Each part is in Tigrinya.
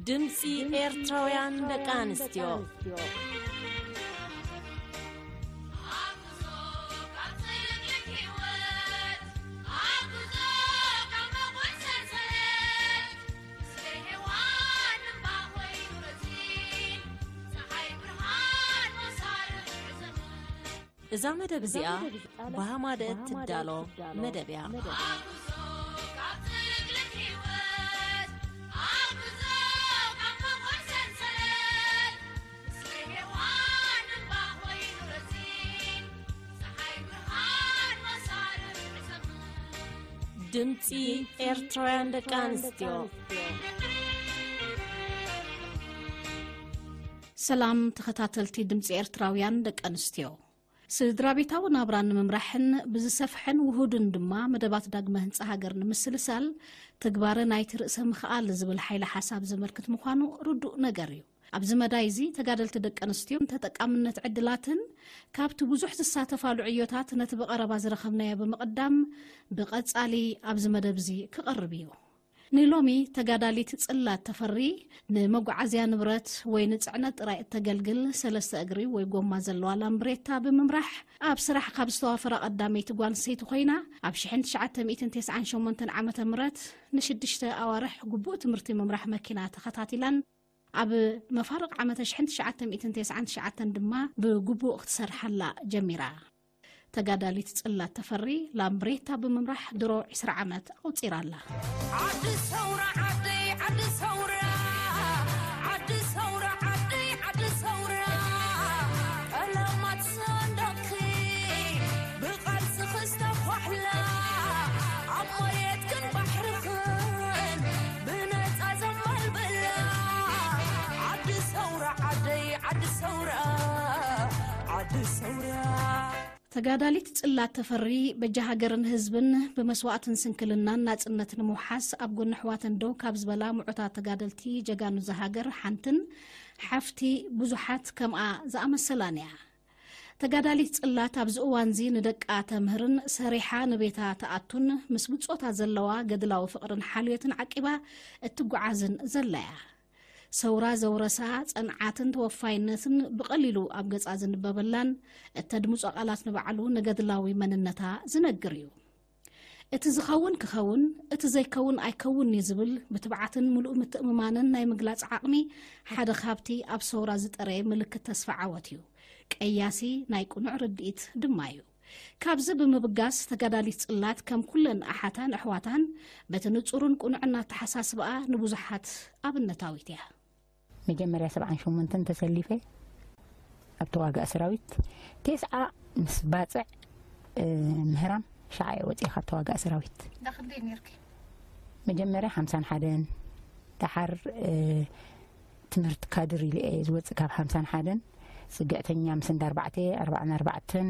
ድምፂ ኤርትራውያን ደቂ ኣንስትዮ። እዛ መደብ እዚኣ ብሃማደት ትዳሎ መደብ እያ። ድምፂ ኤርትራውያን ደቂ ኣንስትዮ። ሰላም ተኸታተልቲ ድምፂ ኤርትራውያን ደቂ ኣንስትዮ። ስድራ ቤታዊ ናብራ ንምምራሕን ብዝሰፍሐን ውሁድን ድማ መደባት ዳግመ ህንፃ ሃገር ንምስልሳል ትግባረ ናይቲ ርእሰ ምኽኣል ዝብል ሓይሊ ሓሳብ ዘመልክት ምዃኑ ርዱእ ነገር እዩ። ኣብዚ መዳይ እዚ ተጋደልቲ ደቂ ኣንስትዮን ተጠቃምነት ዕድላትን ካብቲ ብዙሕ ዝሳተፋሉ ዕዮታት ነቲ ብቐረባ ዝረኸብናዮ ብምቕዳም ብቐጻሊ ኣብዚ መደብ እዚ ክቐርብ እዩ። ንሎሚ ተጋዳሊት ጽላት ተፈሪ ንመጓዓዝያ ንብረት ወይ ንጽዕነት ጥራይ እተገልግል ሰለስተ እግሪ ወይ ጎማ ዘለዋ ላምብሬታ ብምምራሕ ኣብ ስራሕ ካብ ዝተዋፈራ ቀዳመይቲ ጓል ኣንስተይቲ ኮይና ኣብ ሽሕን ትሽዓተ ሚእትን ተስዓን ሸሞንተን ዓመተ ምህረት ንሽዱሽተ ኣዋርሕ ግቡእ ትምህርቲ ምምራሕ መኪና ተኸታቲላን ኣብ መፋርቕ ዓመተ ሽሕን ትሽዓተ ሚእትን ተስዓን ትሽዓተን ድማ ብግቡእ ክትሰርሓላ ጀሚራ። ተጋዳሊት ጽላት ተፈሪ ላምብሬታ ብምምራሕ ድሮ ዕስራ ዓመት ኣቑጺራ ኣላ። ዓዲ ሰውራ ዓደይ ዓዲ ሰውራ ዓዲ ሰውራ ዓደይ ዓዲ ሰውራ ቀለማት ሰንደቕኪ ብቓልሲ ክስተኳሕላ ኣብ መሬትክን ባሕርኽን ብነጻ ዘማልበላ ዓዲ ሰውራ ዓደይ ዓዲ ሰውራ ዓዲ ሰውራ። ተጋዳሊት ጽላት ተፈሪ በጃ ሃገርን ህዝብን ብመስዋእትን ስንክልናን ናጽነት ንምውሓስ ኣብ ጎኒ ኣሕዋተን ደው ካብ ዝበላ ምዑታት ተጋደልቲ ጀጋኑ እዛ ሃገር ሓንትን ሓፍቲ ብዙሓት ከምኣ ዝኣመሰላን እያ። ተጋዳሊት ጽላት ኣብዚ እዋንዚ ንደቃ ተምህርን ሰሪሓ ንቤታ ትኣቱን ምስ ብጾታ ዘለዋ ገድላዊ ፍቕርን ሓልዮትን ዓቂባ እትጓዓዝን ዘላ እያ። ሰውራ ዘውረሳ ጸንዓትን ተወፋይነትን ብቐሊሉ ኣብ ገጻ ዝንበበላን እተድምጾ ቃላት ንባዕሉ ንገድላዊ መንነታ ዝነግር እዩ። እቲ ዝኸውን ክኸውን፣ እቲ ዘይከውን ኣይከውን እዩ ዝብል ብትብዓትን ምሉእ ምትእምማንን ናይ ምግላጽ ዓቕሚ ሓደ ካብቲ ኣብ ሰውራ ዝጠረየ ምልክት ተስፋ ዓወት እዩ። ቀያሲ ናይ ቅኑዕ ርድኢት ድማ እዩ። ካብዚ ብምብጋስ ተጋዳሊት ጽላት ከም ኩለን ኣሓታን ኣሕዋታን በቲ ንጹርን ቅኑዕን ኣተሓሳስባኣ ንብዙሓት ኣብነታዊት እያ። መጀመርያ ሰብዓን ሸሞንተን ተሰሊፈ ኣብ ተዋጋእ ሰራዊት። ቴስዓ ምስ ባጽዕ፣ እ፣ ምህራም ሻዓ እየ ወጺኤ ካብ ተዋጋእ ሰራዊት። ዳኽንደይ ነርኪ? መጀመርያ ሓምሳን ሓደን፣ ደሓር፣ እ፣ ትምህርቲ ካድር ኢለ እየ ዝወጽእ ካብ ሓምሳን ሓደን። ጽግዕተኛ ምስ እንዳ ኣርባዕተ፣ ኣርባዓን ኣርባዕተን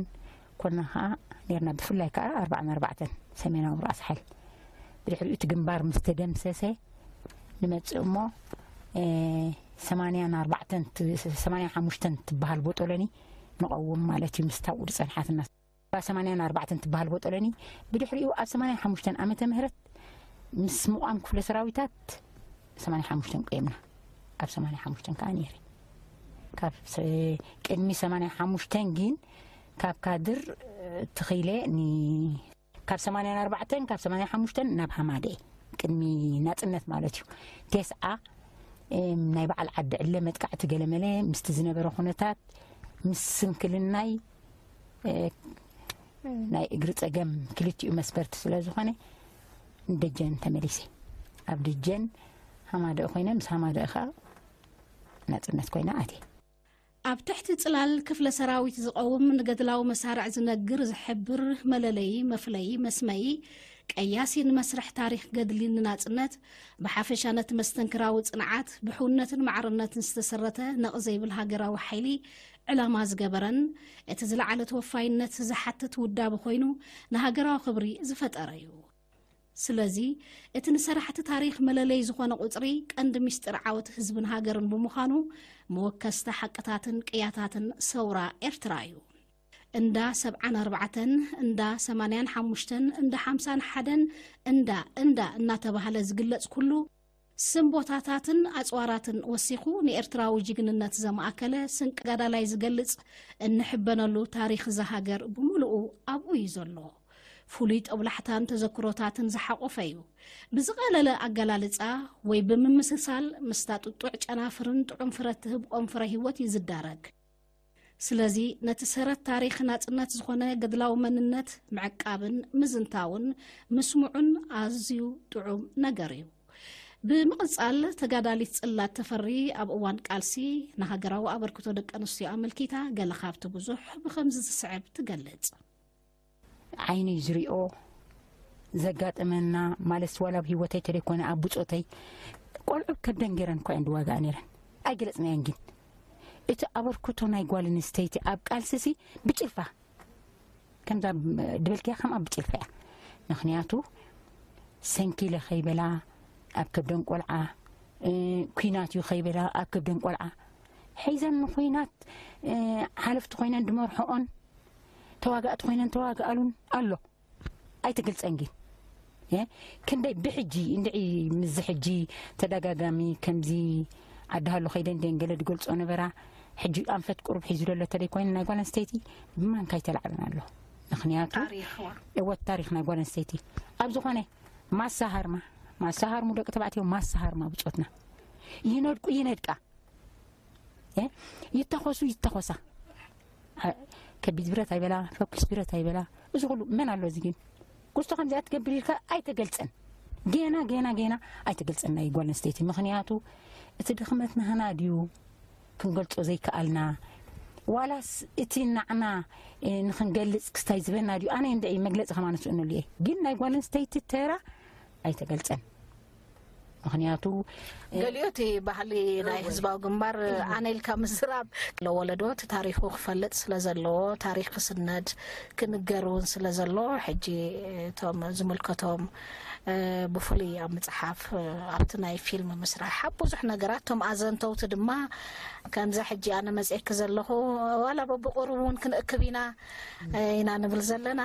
ኮና ኸዓ ነርና። ብፍላይ ከኣ ኣርባዓን ኣርባዕተን ሰሜናዊ ራእሲ ሓይል። ብድሕሪኡ እቲ ግንባር ምስ ተደምሰሰ ንመጽእ እሞ፣ እ፣ ሰማንያን ኣርባዕተን ት-፣ ሰማንያን ሓሙሽተን ትበሃል ቦጦሎኒ ንቐውም ማለት እዩ። ምስታ ውድ ጸንሓትና። ሰማንያን ኣርባዕተን ትበሃል ቦጦሎኒ። ብድሕሪኡ ኣብ ሰማንያን ሓሙሽተን ዓመተ ምህረት ምስ ምቋም ክፍለ ሰራዊታት ሰማንያን ሓሙሽተን ቆየምና። ኣብ ሰማንያን ሓሙሽተን ከኣ ነይረ። ካብ ሰ-፣ ቅድሚ ሰማንያን ሓሙሽተን ግን ካብ ካድር፣ እ፣ ትኺለ ኒ-፣ ካብ ሰማንያን ኣርባዕተን፣ ካብ ሰማንያን ሓሙሽተን ናብ ሃማደ ቅድሚ ናጽነት ማለት እዩ። ቴስዓ፣ እም፣ ናይ በዓል ዓዲ ዕለ መጥቃዕቲ ገለመለ ምስቲ ዝነበረ ኩነታት ምስ ስንክልናይ፣ እ፣ ናይ እግሪ ጸገም ክልቲኡ መስበርቲ ስለ ዝኾነ ንደጀን ተመሊሰ። ኣብ ደጀን ሃማደእ ኮይነ፣ ምስ ሃማደእ ኸኣ ናጽነት ኮይነ ኣትየ። ኣብ ትሕቲ ጽላል ክፍለ ሰራዊት ዝቐውም፣ ንገድላዊ መሳርዕ ዝነግር፣ ዝሕብር፣ መለለዪ፣ መፍለዪ፣ መስመዪ፣ ቀያሲ ንመስርሕ ታሪኽ ገድሊ ንናጽነት፣ ብሓፈሻ ነቲ መስተንክራዊ ጽንዓት፣ ብሕውነትን ማዕርነትን ዝተሰረተ ነቕ ዘይብል ሃገራዊ ሓይሊ ዕላማ ዝገበረን፣ እቲ ዝለዓለ ተወፋይነት ዝሓትት ውዳበ ኮይኑ፣ ንሃገራዊ ክብሪ ዝፈጠረ እዩ። ስለዚ፣ እቲ ንሰራሕቲ ታሪኽ መለለይ ዝኾነ ቁጽሪ ቀንዲ ሚስጥር ዓወት ህዝብን ሃገርን ብምዃኑ፣ መወከስታ ሓቅታትን ቅያታትን ሰውራ ኤርትራ እዩ። እንዳ ሰብዓን ኣርባዕተን፣ እንዳ ሰማንያን ሓሙሽተን፣ እንዳ ሓምሳን ሓደን፣ እንዳ፣ እንዳ እናተባህለ ዝግለጽ ኩሉ፣ ስም ቦታታትን ኣጽዋራትን ወሲኹ ንኤርትራዊ ጅግንነት ዘማእከለ ስንቂ ተጋዳላይ ዝገልጽ እንሕበነሉ ታሪኽ እዛ ሃገር ብምሉኡ ኣብኡ እዩ ዘሎ። ፍሉይ ጦብላሕታን ተዘክሮታትን ዝሓቖፈ እዩ። ብዝቐለለ ኣገላልጻ ወይ ብምምስሳል ምስታ ጥጡዕ ጨናፍርን ጥዑም ፍረ ትህብ ቆም ፍረ ህይወት እዩ ዝዳረግ። ስለዚ ነቲ ሰረት ታሪኽ ናጽነት ዝኾነ ገድላዊ መንነት ምዕቃብን ምዝንታውን ምስምዑን ኣዝዩ ጥዑም ነገር እዩ። ብምቕጻል ተጋዳሊት ጽላት ተፈሪ ኣብ እዋን ቃልሲ ንሃገራዊ ኣበርክቶ ደቂ ኣንስትዮ ኣመልኪታ ገለ ካብቲ ብዙሕ ብኸምዚ ዝስዕብ ትገልጽ። ዓይነይ ዝሪኦ ዘጋጠመና ማለት ዋላ ኣብ ህይወተይ ተደይኮነ ኣብ ብጾተይ ቆልዑ ከብደን ገይረን እኳ እየን ድዋጋኣ ነይረን ኣይገለጽናየን ግን እቲ ኣበርክቶ ናይ ጓል ኣንስተይቲ ኣብ ቃልስሲ ብጭልፋ ከምዛ ድበልክያ ከምኣ ብጭልፋ እያ ምክንያቱ ሰንኪለ ከይበላ ኣብ ከብደን ቆልዓ ኩናት እዩ ከይበላ ኣብ ከብደን ቆልዓ ሒዘን ንኩናት ሓለፍቲ ኮይነን ድመርሐኦን ተዋጋእቲ ኮይነን ተዋግኣሉን ኣሎ ኣይትግልፀን ግን ክንደይ ብሕጂ እንድዒ ምዚ ሕጂ ተደጋጋሚ ከምዚ ዓዲ ሃሎ ከይደን ደን ገለ ድገልፆ ነበራ ሕጂ ኣንፈት ቁሩብ ሒዙ ደሎ ተደይ ኮይኑ ናይ ጓል ኣንስተይቲ ብማንካ ይተላዕለን ኣሎ ምክንያቱ እወት ታሪክ ናይ ጓል ኣንስተይቲ ኣብ ዝኾነ ማሳ ሃርማ ማሳ ሃርሙ ደቂ ተባዕትዮ ማሳ ሃርማ ብፆትና ይነድቁ ይነድቃ ይተኾሱ ይተኾሳ ከቢድ ብረት ኣይበላ ፈኩስ ብረት ኣይበላ እዚ ኩሉ መን ኣሎ እዚ ግን ኩስቶ ከምዚኣ ትገብር ኢልካ ኣይተገልፀን ጌና ጌና ጌና ኣይተገልፀን ናይ ጓል ኣንስተይቲ ምክንያቱ እቲ ድኽመት ናህና ድዩ ክንገልፆ ዘይከኣልና ዋላስ እቲ ናዕና ንክንገልፅ ክስታይ ዝበና ድዩ ኣነ እንደ መግለፂ ከማን ስእነሉ እየ ግን ናይ ጓል ኣንስተይቲ ተራ ኣይተገልፀን ምክንያቱ ገሊኡ እቲ ባህሊ ናይ ህዝባዊ ግንባር ኣነ ኢልካ ምስራብ ለወለዶ እቲ ታሪኹ ክፈልጥ ስለ ዘለዎ ታሪኽ ክስነድ ክንገር እውን ስለ ዘሎ ሕጂ እቶም ዝምልከቶም ብፍሉይ ኣብ ምፅሓፍ ኣብቲ ናይ ፊልም ምስራሕ ኣብ ብዙሕ ነገራት እቶም ኣዘንተውቲ ድማ ከምዛ ሕጂ ኣነ መፅኤኪ ዘለኹ ዋላ በብቁሩብ እውን ክንእክብ ኢና ኢና ንብል ዘለና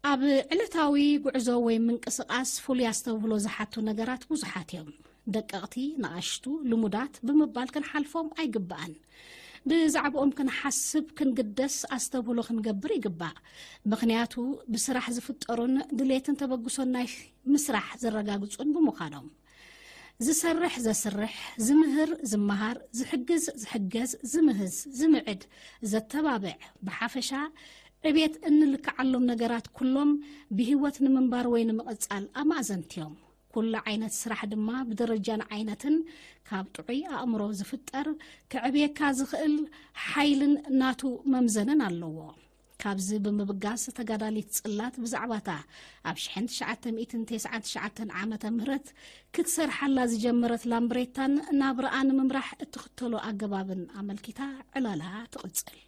ኣብ ዕለታዊ ጉዕዞ ወይ ምንቅስቓስ ፍሉይ ኣስተብህሎ ዝሓቱ ነገራት ብዙሓት እዮም። ደቀቕቲ፣ ንኣሽቱ፣ ልሙዳት ብምባል ክንሓልፎም ኣይግባእን። ብዛዕብኦም ክንሓስብ፣ ክንግደስ፣ ኣስተብህሎ ክንገብር ይግባእ። ምኽንያቱ ብስራሕ ዝፍጠሩን ድሌትን ተበግሶን ናይ ምስራሕ ዘረጋግጹን ብምዃኖም። ዝሰርሕ ዘስርሕ፣ ዝምህር ዝመሃር፣ ዝሕግዝ ዝሕገዝ፣ ዝምህዝ ዝምዕድ፣ ዘተባብዕ፣ ብሓፈሻ ዕቤት እንልክዓሎም ነገራት ኩሎም ብህይወት ንምንባር ወይ ንምቕጻል ኣማእዘንቲ እዮም። ኩሉ ዓይነት ስራሕ ድማ ብደረጃን ዓይነትን ካብ ጥዑይ ኣእምሮ ዝፍጠር፣ ከዕብየካ ዝኽእል ሓይልን ናቱ መምዘንን ኣለዎ። ካብዚ ብምብጋስ ተጋዳሊት ጽላት ብዛዕባታ ኣብ ሽሕን ትሽዓተ ሚእትን ተስዓን ትሽዓተን ዓመተ ምህረት ክትሰርሓላ ዝጀመረት ላምብሬታን ናብርኣ ንምምራሕ እትኽተሎ ኣገባብን ኣመልኪታ ዕላላ ትቕጽል።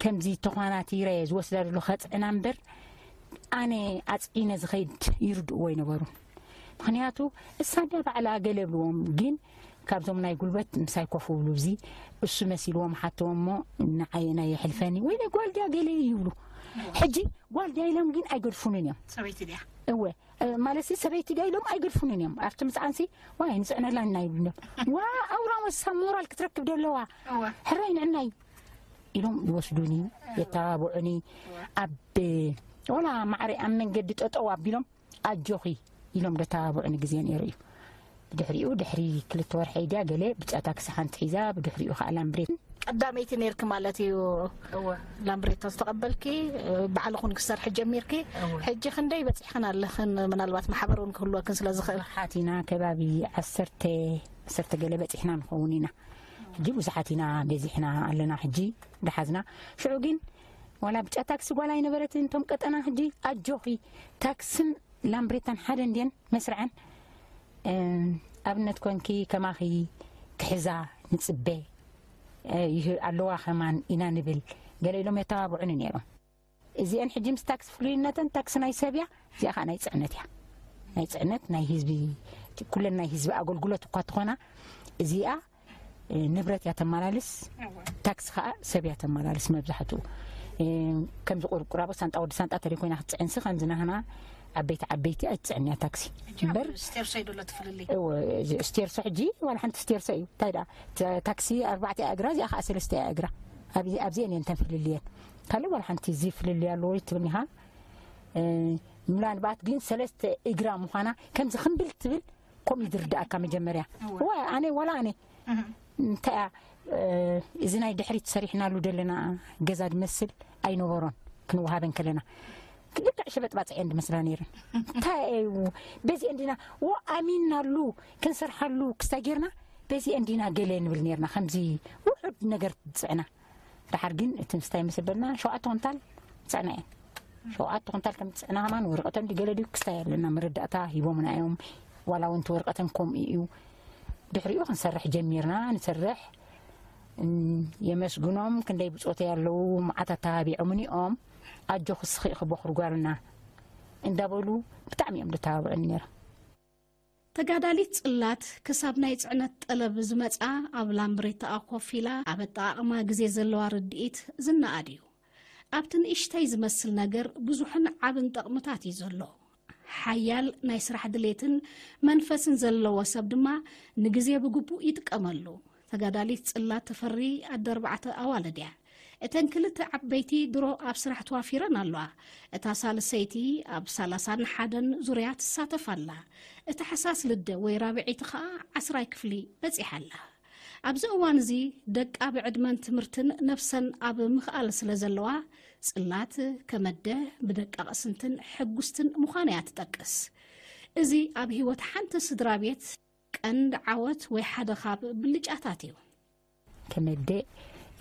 ከምዚ ተዃናቲረ ዝወስዳ ዘሎ ከፅዕና እምበር ኣነ ኣፅዒነ ዝኸይድ ይርድእዎ ኣይነበሩን። ምኽንያቱ እሳ ድያ ባዕላ ገለ ብልዎም፣ ግን ካብዞም ናይ ጉልበት ምሳይ ኮፍ ብሉ እዚ እሱ መሲልዎም ሓተዎም እሞ ንዓየና የሕልፈኒ ወይ ናይ ጓል ድያ ገለ ይብሉ። ሕጂ ጓል ድያ ኢሎም ግን ኣይገድፉንን እዮም። ሰበይቲ ድያ? እወ ማለት ሰበይቲ ድያ ኢሎም ኣይገድፉንን እዮም። ኣብቲ ምፅዓንሲ ዋይ ንፅዕነላ እና ይብሉ ዋ ኣውራ ወሳ ሞራል ክትረክብ ደለዋ ሕራይ ንዕናይ ኢሎም ይወስዱኒ፣ የተባብዑኒ። ኣብ ወላ ማዕረ ኣብ መንገዲ ጠጠው ኣቢሎም ኣጆኺ ኢሎም ደተባብዑኒ ግዜ ነይሩ እዩ። ብድሕሪኡ ድሕሪ ክልተ ወርሒ ድያ ገለ ብጫ ታክሲ ሓንቲ ሒዛ ብድሕሪኡ ከዓ ላምብሬት ቀዳመይቲ ነይርኪ ማለት እዩ። ላምብሬታ ዝተቐበልኪ ባዕልኹን ክሰርሒ ጀሚርኪ። ሕጂ ክንደይ በፂሕኽን ኣለኽን? ምናልባት ማሕበር እውን ክህልወክን ስለ ዝኽእል። ብዙሓት ኢና ከባቢ ዓሰርተ ዓሰርተ ገለ በፂሕና ንኸውን ኢና። ሕጂ ብዙሓት ኢና በዚሕና ኣለና ሕጂ ደሓዝና። ሽዑ ግን ዋላ ብጫ ታክሲ ጓል ኣይነበረትን። እቶም ቀጠና ሕጂ ኣጆኺ ታክስን ላምብሬታን ሓደ እንድየን መስርዐን። ኣብነት ኮንኪ ከማኺ ክሕዛ ንፅበ ኣለዋ ከማን ኢና ንብል። ገለ ኢሎም የተባብዑኒ ነይሮም። እዚአን ሕጂ ምስ ታክሲ ፍሉይነተን ታክሲ ናይ ሰብ እያ፣ እዚኣ ከዓ ናይ ፅዕነት እያ። ናይ ፅዕነት ናይ ህዝቢ ኩለን ናይ ህዝቢ ኣገልግሎት እኳ ትኾና እዚኣ ንብረት እያ ተመላልስ፣ ታክሲ ከዓ ሰብ እያ ተመላልስ መብዛሕትኡ። ከምዚ ቁርቁራቦ ሳንጣ ወዲ ሳንጣ ተደይ ኮይና ክትፅዕንሲ ከምዚ ናህና ዓበይቲ ዓበይቲ ኣይትፅዕንያ ታክሲ እምበር። ስቴርሶ ይደሎ ትፍልልይ እወ፣ እዚ ስቴርሶ ሕጂ ዋላ ሓንቲ ስቴርሶ እዩ። እንታይ ደኣ፣ ተ- ታክሲ ኣርባዕተ እያ እግራ፣ እዚኣ ከዓ ሰለስተ እያ እግራ። ኣብዚ- ኣብዚአን እየን ተን ፍልልየን። ካልእ ዋላ ሓንቲ እዚ ፍልልይ ኣለዎ ትብልኒ ኢኻ። እ፣ ምናልባት ግን ሰለስተ እግራ ምዃና ከምዚ ክምብል ትብል ከምኡ ዝርዳእካ መጀመርያ። እወ፣ ኣነ ዋላ ኣነ እንታይ እያ፣ እ፣ እዚ ናይ ድሕሪት ሰሪሕናሉ ዘለና ገዛ ዝመስል ኣይነበሮን። ክንወሃበን ከለና ልክዕ ሸበጥባፅ እየን ዝመስላ ነይረን። እንታይ እዩ፣ በዚአን ዲና ወ ኣሚንናሉ ክንሰርሓሉ ክስታይ ጌርና፣ በዚአን ዲና ገለ ንብል ኔርና። ከምዚ ውሑድ ነገር ትፅዕና። ድሓር ግን እቲ ምስታይ ምስ በልና ሸውዓተ ኩንታል ፅዕና እየን። ሸውዓተ ኩንታል ከም ዝፅዕና ከማን ወረቐተን ድገለ ድዩ ክስታይ ኣለና፣ መረዳእታ ሂቦምና እዮም። ዋላ እውን እቲ ወረቐተን ከምኡ እዩ። ድሕሪኡ ክንሰርሕ ጀሚርና። ንሰርሕ፣ እም፣ የመስግኖም። ክንደይ ብፆተይ ኣለዉ፣ መዓት ኣተባቢዖምኒ እዮም። ኣጆ ክስኺ ክቦኽሪ ጓልና እንዳበሉ ብጣዕሚ እዮም ዝተባብዑኒ ነይሮም። ተጋዳሊት ጽላት ክሳብ ናይ ጽዕነት ጠለብ ዝመጽኣ ኣብ ላምብሬታኣ ኮፍ ኢላ ኣብ ኣጠቓቕማ ግዜ ዘለዋ ርድኢት ዝነኣድ እዩ። ኣብቲ ንእሽተይ ዝመስል ነገር ብዙሕን ዓብን ጠቕምታት እዩ ዘሎ። ሓያል ናይ ስራሕ ድሌትን መንፈስን ዘለዎ ሰብ ድማ ንግዜ ብግቡእ ይጥቀመሉ። ተጋዳሊት ጽላት ተፈሪ ኣደ ኣርባዕተ ኣዋልድ እያ። እተን ክልተ ዓበይቲ ድሮ ኣብ ስራሕ ተዋፊረን ኣለዋ። እታ ሳልሰይቲ ኣብ ሰላሳን ሓደን ዙርያ ትሳተፍ ኣላ። እታ ሓሳስ ልደ ወይ ራብዐይቲ ኸኣ ዓስራይ ክፍሊ በጺሓ ኣላ። ኣብዚ እዋን እዚ ደቃ ብዕድመን ትምህርትን ነብሰን ኣብ ምኽኣል ስለ ዘለዋ፣ ጽላት ከመደ ብደቃ ቅስንትን ሕጉስትን ምዃና እያ ትጠቅስ። እዚ ኣብ ህይወት ሓንቲ ስድራ ቤት ቀንዲ ዓወት ወይ ሓደ ካብ ብልጫታት እዩ። ከመደ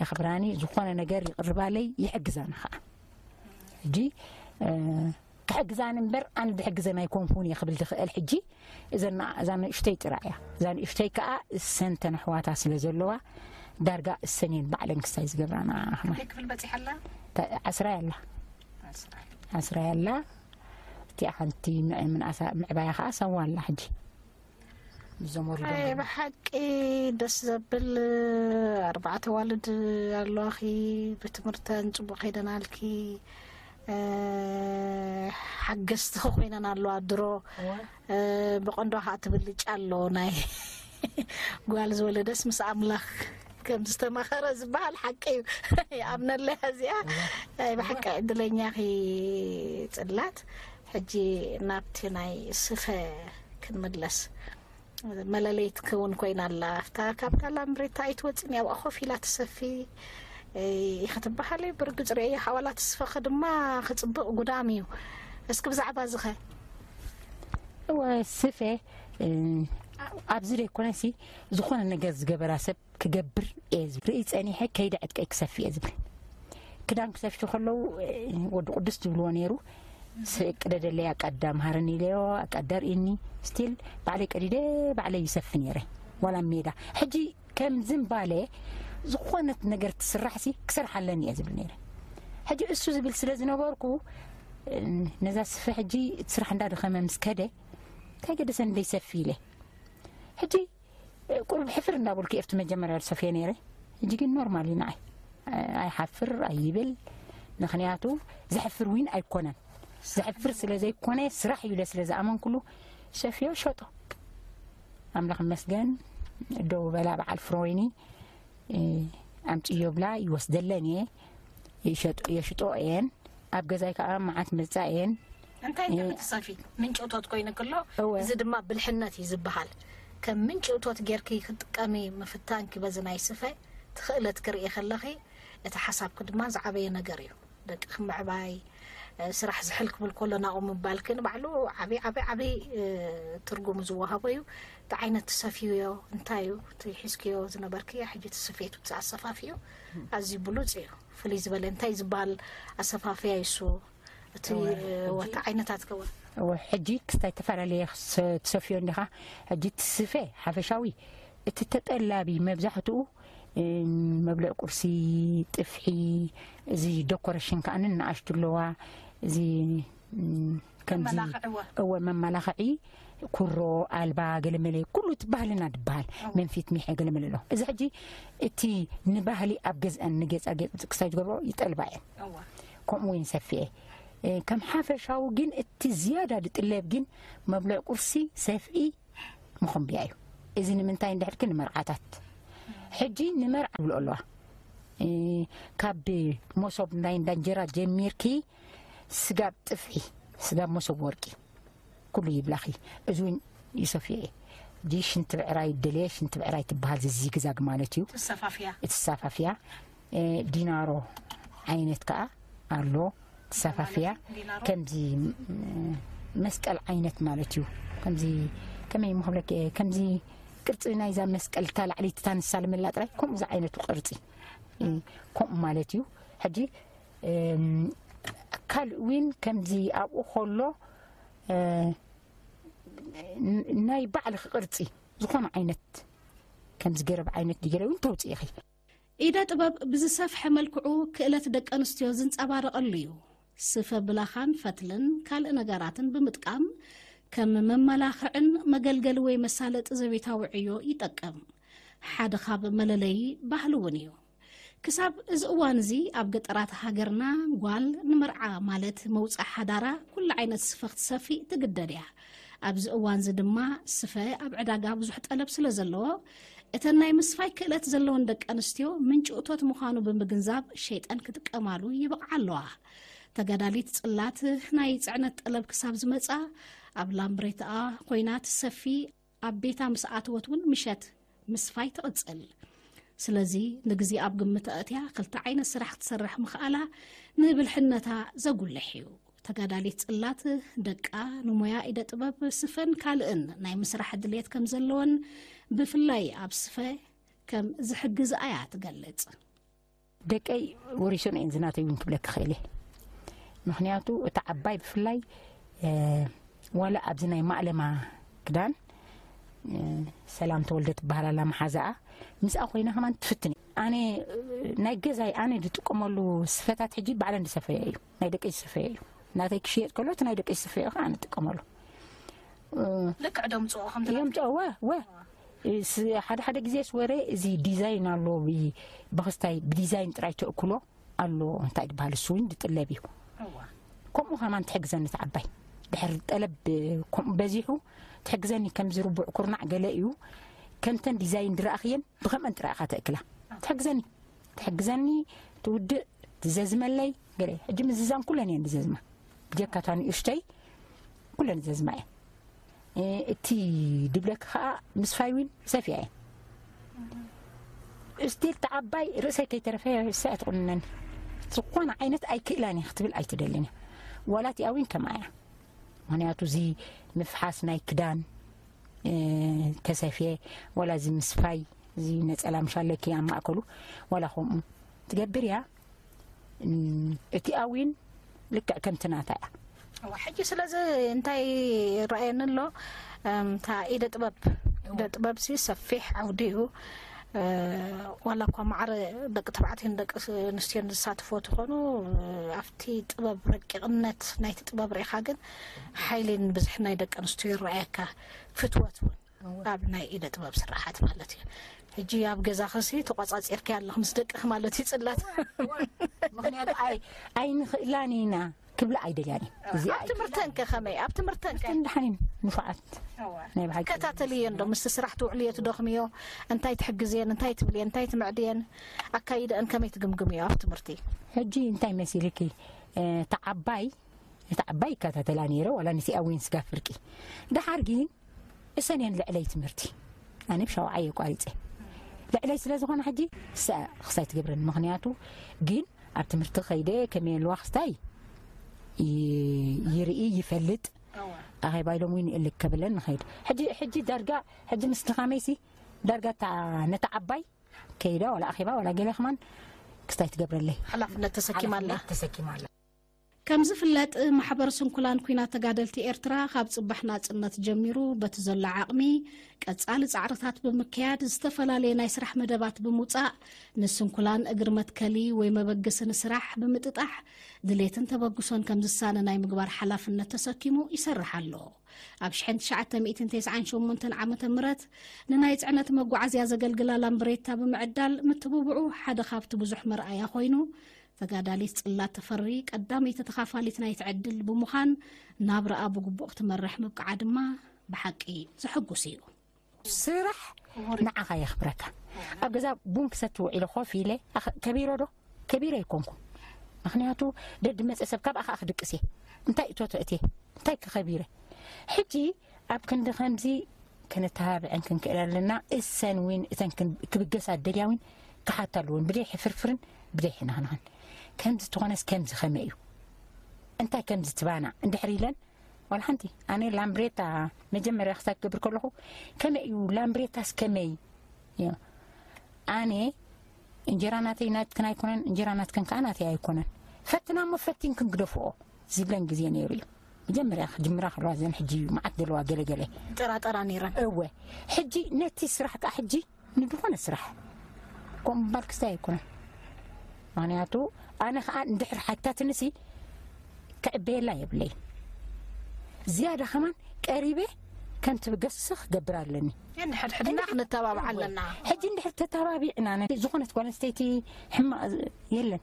የኽብራኒ፣ ዝኾነ ነገር ይቕርባለይ፣ ይሕግዛኒ ኸዓ። ሕጂ፣ እ፣ ክሕግዛኒ እምበር ኣነ ድሕግዘን ኣይኮንኩን እየ ክብል ድኽእል። ሕጂ እዘና- እዛ ንእሽተይ ጥራይ እያ። እዛ ንእሽተይ ከኣ እሰን ተን ኣሕዋታ ስለ ዘለዋ ዳርጋ እሰን እየን ባዕለን ክሳይ ዝገብራና ኣኽማል። ክፍል በጺሓ ኣላ ተ- ዓስራ እያ ኣላ። ዓስራ እያ ኣላ። እቲኣ ሓንቲ ምዕ- ምንኣሳ ምዕባያ ከኣ ሰዋ ኣላ ሕጂ። እዞም ወሪዶም ኣይ ዘለዉ። ብሓቂ ደስ ዘብል ኣርባዕተ ዋልድ ኣለዋኺ። ብትምህርተን ጽቡቕ ከይደናልኪ፣ እ፣ ሓገዝትኺ ኮይነን ኣለዋ ድሮ። እ፣ ብቐንዶ ከዓ ትብልጫ ኣሎ ናይ ጓል ዝወለደስ ምስ ኣምላኽ ከም ዝተማኸረ ዝበሃል ሓቂ እዩ። ይኣምነለይ እዚኣ። ኣይ ብሓቂ ዕድለኛኺ ጽላት። ሕጂ ናብቲ ናይ ስፈ ክንምለስ። መለለይት ክውን ኮይና ኣላ። ኣብታ ካብ ታላ ምሬታ ኣይትወፅን እያ፣ ኣብኣ ኮፍ ኢላ ትሰፊ፣ እ፣ ኢኸ ትበሃል እዩ። ብርግፅ ርእየ ሓዋላ ትስፈኸ ድማ ክፅብቕ ጉዳም እዩ። እስኪ ብዛዕባ እዚ ኸ? እወ፣ ስፈ፣ እ፣ ኣብዚ ዘይኮነሲ ዝኾነ ነገር ዝገበራ ሰብ ክገብር እየ ዝብል። ርኢ ጸኒሐ ከይደ ዕጥቀይ ክሰፊ እየ ዝብል። ክዳን ክሰፍዩ ከለዉ፣ እ፣ ወዲ ቅዱስ ዝብልዎ ነይሩ። ስ- ቅደደለይ ኣቃዳ መሃረኒ ኢለዮ፣ ኣቃዳ ርእኒ። ስቲል ባዕለይ ቀዲደ፣ ባዕለይ ይሰፊ ነይረ። ዋላ ሜዳ። ሕጂ ከም ዝምባለ ዝኾነት ነገር ትስራሕ ሲ ክሰርሓ ኣለኒ እየ ዝብል ነይረ። ሕጂ እሱ ዝብል ስለ ዝነበርኩ፣ እ፣ ነዛ ስፈ ሕጂ እቲ ስራሕ እንዳደኸመ ምስ ከደ፣ እንታይ ገደሰኒ ደይሰፊ ኢለ። ሕጂ ቁሩብ ሕፍር እንዳበልኩ እየ ኣብቲ መጀመርያ ዝሰፍየ ነይረ። ሕጂ ግን ኖርማል እዩ ንዓይ። ኣይሓፍር ኣይብል። ምኽንያቱ ዘሕፍር ዊን ኣይኮነን። ዘሕፍር ስለ ዘይኮነ ስራሕ እዩ ኢለ ስለ ዝኣመንኩሉ ሰፍዮ ሸጦ። ኣምላኽ ይመስገን። ደው በላ በዓል ፍሮይኒ፣ እ፣ ኣምጽዮ ብላ ይወስደለን እየ። ይሸጦ- የሽጦ እየን። ኣብ ገዛይ ከዓ መዓት መጻ እየን። እንታይ እንታይ ትሰፊ ምንጭ እቶት ኮይኑ ክሎ እወ። እዚ ድማ ብልሕነት እዩ ዝበሃል። ከም ምንጭ እቶት ጌርኪ ክትጥቀሚ ምፍታንኪ በዚ ናይ ስፈ ትኽእለት ክርኢ ከለኺ እቲ ሓሳብኪ ድማ ዝዓበየ ነገር እዩ። ደቂ ክምዕባይ እ፣ ስራሕ ዝሕል ክብል ከሎ ናብኡ ምባልኪ ንባዕሉ ዓብይ ዓብይ ዓብይ እ፣ ትርጉም ዝወሃቦ እዩ። እቲ ዓይነት ትሰፍዮ እንታይ እዩ እቲ ሒዝክዮ ዝነበርኪ ሕጂ እቲ ስፌቱ እቲ ኣሰፋፍዮ ኣዝዩ ብሉፅ እዩ። ፍልይ ዝበለ እንታይ ዝበሃል ኣሰፋፍያ ይሱ እቲ እወ፣ ወታ ዓይነታት ከውን እወ፣ ሕጂ ክስታይ ተፈላለየ ክስ- ትሰፍዮ እንዲኻ። ሕጂ እቲ ስፈ ሓፈሻዊ እቲ ተጠላቢ መብዛሕትኡ፣ እ፣ መብልዕ ቁርሲ፣ ጥፍሒ፣ እዚ ዶኮሬሽን ከኣ ንኣሽቱ ኣለዋ። እዚ፣ እ፣ ከምዚ መመላኽዕዋ። እወ፣ መመላኽዒ ኩሮ፣ ኣልባ፣ ገለመለ ኩሉ እቲ ባህልና ድበሃል። መንፊት፣ ሚሐ፣ ገለመለ ኣሎ። እዚ ሕጂ እቲ ንባህሊ ኣብ ገዝአን ንጌጻጌጽ ክሳይ ዝገብሮ ይጠልባ እየን። እዋ ከምኡ እውን ሰፊኤ ከም ሓፈሻዊ ግን እቲ ዝያዳ ዝጥለብ ግን መብልዕ ቁርሲ፣ ሰፍኢ፣ መኾምብያ እዩ። እዚ ንምንታይ እንድሕር ግን ንመርዓታት ሕጂ ንመርዓ ይብልኦ ኣለዋ። ካብ መሶብ ናይ እንዳ እንጀራ ጀሚርኪ ስጋብ ጥፍሒ፣ ስጋብ መሶብ ወርቂ ኩሉ ይብላኺ። እዚ እውን ይሰፍየ እየ። እዚ ሽንቲ ብዕራይ ደልየ፣ ሽንቲ ብዕራይ ትበሃል፣ ዝዚግዛግ ማለት እዩ። ትሰፋፍያ። ትሰፋፍያ። ዲናሮ ዓይነት ከዓ ኣሎ ትሰፋፍያ። ከምዚ መስቀል ዓይነት ማለት እዩ። ከምዚ ከመይ ምክብለክ፣ ከምዚ ቅርፂ ናይዛ መስቀል እታ ላዕለይቲ እታ ንሳ ልመላ ጥራይ ከምኡ ዝዓይነቱ ቅርፂ ከምኡ ማለት እዩ። ሕጂ ካልእ እውን ከምዚ ኣብኡ ከሎ ናይ ባዕልኺ ቅርፂ ዝኾነ ዓይነት ከምዚ ገረብ ዓይነት ድገለ እውን ተውፅኢኺ። ኢደ ጥበብ ብዝሰፍሐ መልክዑ ክእለት ደቂ ኣንስትዮ ዝንጸባረቐሉ እዩ። ስፈ ብላኻን ፈትልን ካልእ ነገራትን ብምጥቃም ከም መመላኽዕን መገልገሊ ወይ መሳለጢ ዘቤታዊ ዕዮ ይጠቅም። ሓደ ካብ መለለዪ ባህሊ እውን እዩ። ክሳብ እዚ እዋን እዚ ኣብ ገጠራት ሃገርና ጓል ንመርዓ ማለት መውፅዓ ሓዳራ ኩሉ ዓይነት ስፈ ክትሰፊ ትግደድ እያ። ኣብዚ እዋን እዚ ድማ ስፈ ኣብ ዕዳጋ ብዙሕ ጠለብ ስለ ዘለዎ እተን ናይ ምስፋይ ክእለት ዘለወን ደቂ ኣንስትዮ ምንጪ እቶት ምዃኑ ብምግንዛብ ሸይጠን ክጥቀማሉ ይበቕዓ ኣለዋ። ተጋዳሊት ጽላት ናይ ጽዕነት ጠለብ ክሳብ ዝመጻ ኣብ ላምብሬታኣ ኮይና ትሰፊ ኣብ ቤታ ምስ ኣተወት እውን ምሸት ምስፋይ ትቕጽል። ስለዚ ንግዜ ኣብ ግምት ኣእትያ ክልተ ዓይነት ስራሕ ክትሰርሕ ምኽኣላ ንብልሕነታ ዘጉልሕ እዩ። ተጋዳሊት ጽላት ደቃ ንሞያ ኢደ ጥበብ ስፈን ካልእን ናይ ምስራሕ ድሌት ከም ዘለወን ብፍላይ ኣብ ስፈ ከም ዝሕግዝኣ እያ ትገልጽ። ደቀይ ወሪሶን እየን ዝናተይ እውን ክብለክ ክእል እየ። ምክንያቱ እታ ዓባይ ብፍላይ ዋላ ኣብዚ ናይ ማእለማ ክዳን ሰላም ተወልደ ትበሃል ኣላ መሓዛኣ፣ ምስኣ ኮይና ከማን ትፍትን እየ። ኣነ ናይ ገዛይ ኣነ ዝጥቀመሉ ስፈታት ሕጂ ባዕለን ዝሰፈየ እዩ፣ ናይ ደቀይ ዝሰፈየ እዩ። ናተይ ክሽየጥ ከሎ እቲ ናይ ደቀይ ዝሰፈየ ከዓ ኣነ እጥቀመሉ። ልክዕ ደምፅኦ ከም ትብላ እዮም ጨወ ወ ሓደ ሓደ ግዜስ ወረ እዚ ዲዛይን ኣሎ፣ ብክስታይ ብዲዛይን ጥራይ ተእክሎ ኣሎ። እንታይ ዝበሃል እሱ እውን ዝጥለብ እዩ። ከምኡ ከማን ትሕግዘኒ ትዓባይ ድሕር ጠለብ ከምኡ በዚሑ ትሕግዘኒ። ከምዚ ርቡዕ ኩርናዕ ገለ እዩ። ከምተን ዲዛይን ድረኣኽየን ብከምአን ጥራይ ኢኻ ተእክላ። ትሕግዘኒ ትሕግዘኒ ትውድእ ትዘዝመለይ ገለ። ሕጂ ምዝዛም ኩለን እየን ዝዘዝማ፣ ብጀካታ ንእሽተይ ኩለን ዝዘዝማ እየን። እቲ ድብለክ ከዓ ምስፋይ እውን ሰፊያ እየ። እስቲል ተዓባይ ርእሰይ ከይተረፈ ርእሰይ ኣይትቁንነኒ። ዝኾነ ዓይነት ኣይክእላን እየ ክትብል ኣይትደልን እያ። ዋላ እቲኣ እውን ከምኣ እያ። ምክንያቱ እዚ ምፍሓስ ናይ ክዳን ተሰፍየ ዋላ እዚ ምስፋይ እዚ ነፀላ ምሻለኪ ኣብ ማእከሉ ዋላ ከምኡ ትገብር እያ። እቲኣ እውን ልክዕ ከምቲ ናታ እያ። ሕጂ ስለዚ እንታይ ይረኣየኒ ኣሎ፣ እታ ኢደ ጥበብ ኢደ ጥበብ ሲ ሰፊሕ ዓውዲ እዩ። ዋላ እኳ ማዕረ ደቂ ተባዕትዮን ደቂ ኣንስትዮን ዝሳተፎ ትኾኑ ኣብቲ ጥበብ ረቂቕነት ናይቲ ጥበብ ርኢኻ ግን ሓይሊን ብዝሒ ናይ ደቂ ኣንስትዮ ይረኣየካ። ፍትወት እውን ኣብ ናይ ኢደ ጥበብ ስራሓት ማለት እዩ። ሕጂ ኣብ ገዛ ክሲ ተቋጻጺርኪ ኣለኽ ምስ ደቅኽ ማለት እዩ ጽላት። ምክንያቱ ኣይ ኣይንኽእላን ኢና ክብላ ኣይደልያን እዩ። እዚ ኣብ ትምህርተን ከ ከመይ ኣብ ትምህርተን ከ እንዳሓኒን ንፉዓት ናይ ብሓቂ ከታተልዮ እንዶ ምስ ስራሕ ትውዕልዮ ትደኽምዮ እንታይ ትሕግዝየን እንታይ ትብልየን እንታይ ትምዕድየን ኣካይደአን ከመይ ትግምግምዮ ኣብ ትምህርቲ? ሕጂ እንታይ መሲልኪ ተዓባይ እቲ ዓባይ ይከታተላ ነይረ ዋላ ንሲኣ ዊን ስጋ ፍርቂ ድሓር ግን እሰን እየን ልዕለይ ትምህርቲ ኣነ ብሻውዓይ የቋሪፀ ልዕለይ ስለ ዝኾነ ሕጂ ክሳይ ትገብረን ምክንያቱ ግን ኣብ ትምህርቲ ከይደ ከመይ ኣለዋ ክስታይ ይርኢ ይፈልጥ ኣኼባ ኢሎም እውን ይእልክ ከብለን ንኸይድ ሕጂ ዳርጋ ሕጂ ምስ ድኻመይሲ ዳርጋ ነታ ዓባይ ከይዳ ዋላ ኣኼባ ዋላ ገለ ከማን ክስታይ ትገብረለይ ሓላፍነት ተሰኪማ ኣላ ተሰኪማ ኣላ ከም ዝፍለጥ፣ ማሕበር ስንኩላን ኲናት ተጋደልቲ ኤርትራ ካብ ጽባሕ ናጽነት ጀሚሩ በቲ ዘሎ ዓቕሚ ቀጻሊ ጻዕርታት ብምክያድ ዝተፈላለየ ናይ ስራሕ መደባት ብምውጻእ ንስንኩላን እግሪ መትከሊ ወይ መበገሲ ንስራሕ ብምጥጣሕ ድሌትን ተበግሶን ከም ዝሳነ ናይ ምግባር ሓላፍነት ተሰኪሙ ይሰርሕ ኣሎ። ኣብ ሽሕን ትሽዓተ ሚእትን ተስዓን ሸሞንተን ዓመተ ምህረት ንናይ ጽዕነት መጓዓዝያ ዘገልግላ ላምብሬታ ብምዕዳል ምትብብዑ ሓደ ካብቲ ብዙሕ መርኣያ ኮይኑ ተጋዳሊት ጽላት ተፈሪ ቀዳመይቲ ተኻፋሊት ናይቲ ዕድል ብምዃን ናብራኣ ብግቡእ ክትመርሕ ምብቃዓ ድማ ብሓቂ ዘሐጉስ እዩ። ስራሕ ንዓኻ የኽብረካ። ኣብ ገዛ ቡን ክሰቲ ውዒለ ኮፍ ኢለ ኣኸ- ከቢረ ዶ? ከቢረ ኣይኮንኩ። ምክንያቱ ደድ መፀ ሰብ ካብ ኣኻ ክድቅስ እየ። እንታይ እቶቶ እትየ? እንታይ ክኸቢረ? ሕጂ ኣብ ክንዲ ከምዚ ከነተባብዐን ክንክእል ኣለና። እሰን ዊን እተን ክን- ክብገሳ ደልያ ዊን ክሓታ ኣለዎን ብደይ ሕፍርፍርን ብደይ ሕናኽናኽን። ከምዚ ተኾነስ ከምዚ ከመይ እዩ? እንታይ ከምዚ ትባና እንድሕር ኢለን ዋላ ሓንቲ ኣነ ላምብሬታ መጀመርያ ክሳብ ክገብር ከለኹ ከመይ እዩ ላምብሬታስ ከመይ እዩ? ኣነ እንጀራ ናተይ ናትክን ኣይኮነን፣ እንጀራ ናትክን ከዓ ናተይ ኣይኮነን። ፈትና እሞ ፈቲንክን ግደፍኦ ዝብለን ግዜ ነይሩ እዩ። መጀመርያ ክጅምራ ከለዋ ዘን ሕጂ እዩ መዓት ዘለዋ ገለገለ ጠራጠራ ነይረን። እወ ሕጂ ነቲ ስራሕ ከዓ ሕጂ ንድኾነ ስራሕ ከምኡ ምባል ክስታይ ኣይኮነን። ምክንያቱ ኣነ ከዓ እንድሕር ሓታትንሲ ክዕበየላ የብለይ። ዝያዳ ከማን ቀሪበ ከም ትብገስሰ ክገብር ኣለኒ። ንሕድሕድና ክንተባብዓ ኣለና። ሕጂ እንድሕር ተተባቢዕና ነ- ዝኾነት ጓል ኣንስተይቲ ሕማቕ የለን።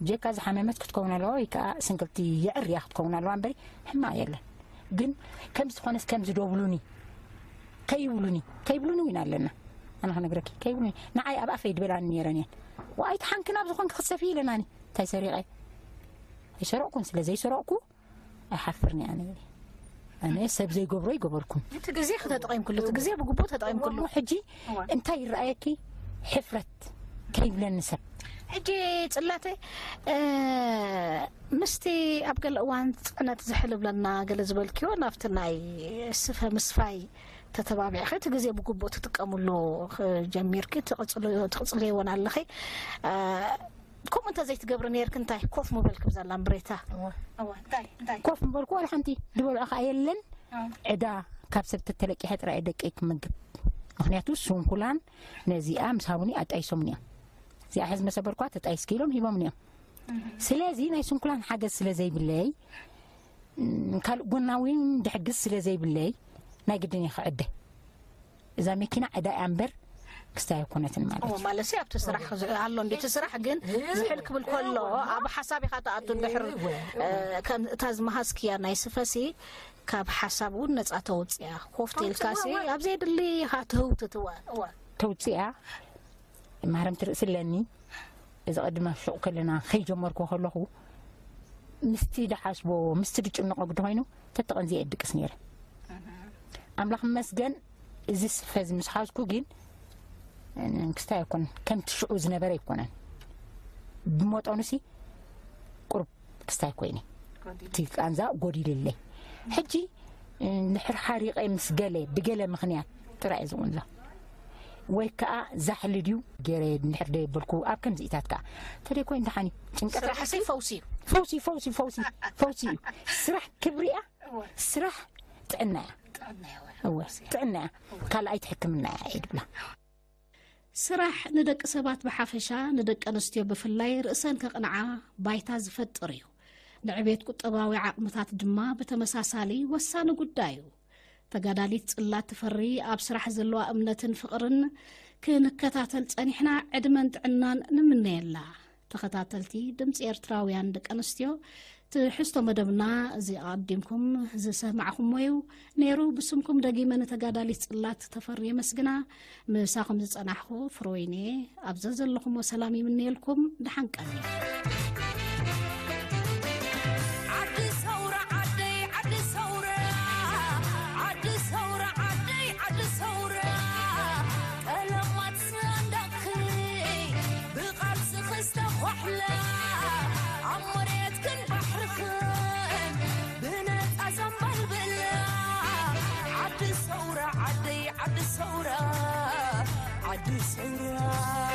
ጀካ ዝሓመመት ክትከውን ኣለዋ ወይ ከዓ ስንክልቲ የዕርያ ክትከውን ኣለዋ እምበሪ ሕማቕ የለን። ግን ከም ዝኾነስ ከም ዝደብሉኒ ከይብሉኒ ከይብሉኒ እውን ኣለና። ኣነ ክነግረኪ ከይብሉኒ ንዓይ ኣብ ኣፈይ ድበላኒ ነይረን እየን። ዋይ ተሓንክን ኣብ ዝኾንኪ ክትሰፊ ኢለናኒ። እንታይ ሰሪቐ? ኣይሰረቕኩን። ስለ ዘይሰረቕኩ ኣይሓፍርን እየ ኣነ። ኣነ ሰብ ዘይገብሮ ይገበርኩም። እቲ ግዜ ከተጠቒምክሉ እቲ ግዜ ብግቡእ ተጠቒምክሉ። እሞ ሕጂ እንታይ ይረኣየኪ? ሕፍረት ከይብለኒ ሰብ። ሕጂ ጽላተ እ፣ ምስቲ ኣብ ገለ እዋን ጽዕነት ዝሕልብለና ገለ ዝበልክዮ ናብቲ ናይ ስፈ ምስፋይ ተተባቢዕኺ እቲ ግዜ ብግቡእ ትጥቀምሉ ጀሚርኪ ትቕጽልዮ እውን ኣለኺ። እ፣ ከምኡ እንተ ዘይትገብሪ ነይርኪ እንታይ ኮፍ ምበልኪ ብዛ ላምብሬታ? ኮፍ ምበልኩ ዋላ ሓንቲ ዝበልዖ ከዓ የለን። ዕዳ ካብ ሰብ ተተለቂሐ ጥራይ ደቀይ ክመግብ። ምክንያቱ ስንኩላን ነዚኣ ምስ ሃቡኒ ኣጣይሶምኒ እዮም። እዚኣ ሕዚ መሰበርኳ ተጣይስኪ ኢሎም ሂቦምኒ እዮም። ስለዚ ናይ ስንኩላን ሓገዝ ስለ ዘይብለይ ም፣ ካልእ ጎናዊ ድሕግዝ ስለ ዘይብለይ ናይ ግድን እየ ክዕደ። እዛ መኪና ዕዳ እያ እምበር ክስታይ ኣይኮነትን ማለት እዩ። ማለት ኣብቲ ስራሕ ኣሎ እንዲ እቲ ስራሕ ግን ዝሕል ክብል ከሎ ኣብ ሓሳብ ኢኻ ትኣቱ እንድሕር እ፣ ከም እታ ዝመሃዝክያ ናይ ስፈሲ ካብ ሓሳብ እውን ነፃ ተውፅያ ኮፍ ተውፅእ፣ ተልካሲ እወ፣ እወ። ኣብ ዘየድሊ ኢኻ ትህውትት እወ፣ እወ። ተውፅያ ማህረምቲ ርእሲ ኣለኒ። እዚ ቅድመ ሹቕ ከለና ከይጀመርኩ ከለኹ ምስቲ ድሓስቦ ምስቲ ድጭነቆ ግዲ ኮይኑ ተተቐንዚ እየ ድቅስ ነይረ። ኣምላኽ መስገን እዚ ስፈ እዚ ምስ ሓዝኩ ግን ክስታይ ኣይኮነን ከምቲ ሽዑ ዝነበረ ኣይኮነን። ብመጠኑሲ ቁሩብ ክስታይ ኮይነ እቲ ቃንዛ ጎዲልለይ። ሕጂ ንድሕር ሓሪቐ ምስ ገለ ብገለ ምኽንያት ጥራይ እየ ዝቑንዛ ወይ ከዓ ዛሕሊ ድዩ ገይረ እንድሕር ደየበልኩ ኣብ ከምዚኢታት ከዓ ተደይ ኮይኑ ደሓን እዩ። ጭንቀት ስራሕሲ ፈውሲ እዩ። ፈውሲ ፈውሲ ፈውሲ ፈውሲ እዩ። ስራሕ ክብሪ እያ። ስራሕ ጥዕና እያ። እወ ጥዕና እያ። ካልኣይቲ ሕክምና እያ እየ ድብላ። ስራሕ ንደቂ ሰባት ብሓፈሻ ንደቂ ኣንስትዮ ብፍላይ ርእሰን ከቕንዓ ባይታ ዝፈጥር እዩ። ንዕቤት ቁጠባዊ ዓቕምታት ድማ ብተመሳሳሊ ወሳኒ ጉዳይ እዩ። ተጋዳሊት ጽላት ተፈሪ ኣብ ስራሕ ዘለዋ እምነትን ፍቕርን ክንከታተል ጸኒሕና ዕድመን ጥዕናን ንምነየላ። ተኸታተልቲ ድምፂ ኤርትራውያን ደቂ ኣንስትዮ ትሕዝቶ መደብና እዚ ኣቐዲምኩም ዝሰማዕኹሞ እዩ ነይሩ። ብስምኩም ደጊመ ንተጋዳሊት ጽላት ተፈሪ የመስግና። ምሳኹም ዝጸናሕኹ ፍሮይኔ ኣብ ዘዘለኹሞ ሰላም ይምነየልኩም። ደሓን ቀኒ። ዓዲ ሰውራ ዓደይ ዓዲ ሰውራ ዓዲ ሰውራ ዓደይ ዓዲ ሰውራ ቀለማት ስንዳኺ ብቓልስኺ ዝተኳሕላ ኣብ መሬትክን ባሕርኽን ብነጻ ዘንበልብላ ዓዲ ሰውራ ዓደይ ዓዲ ሰውራ ዓዲ ሰውራ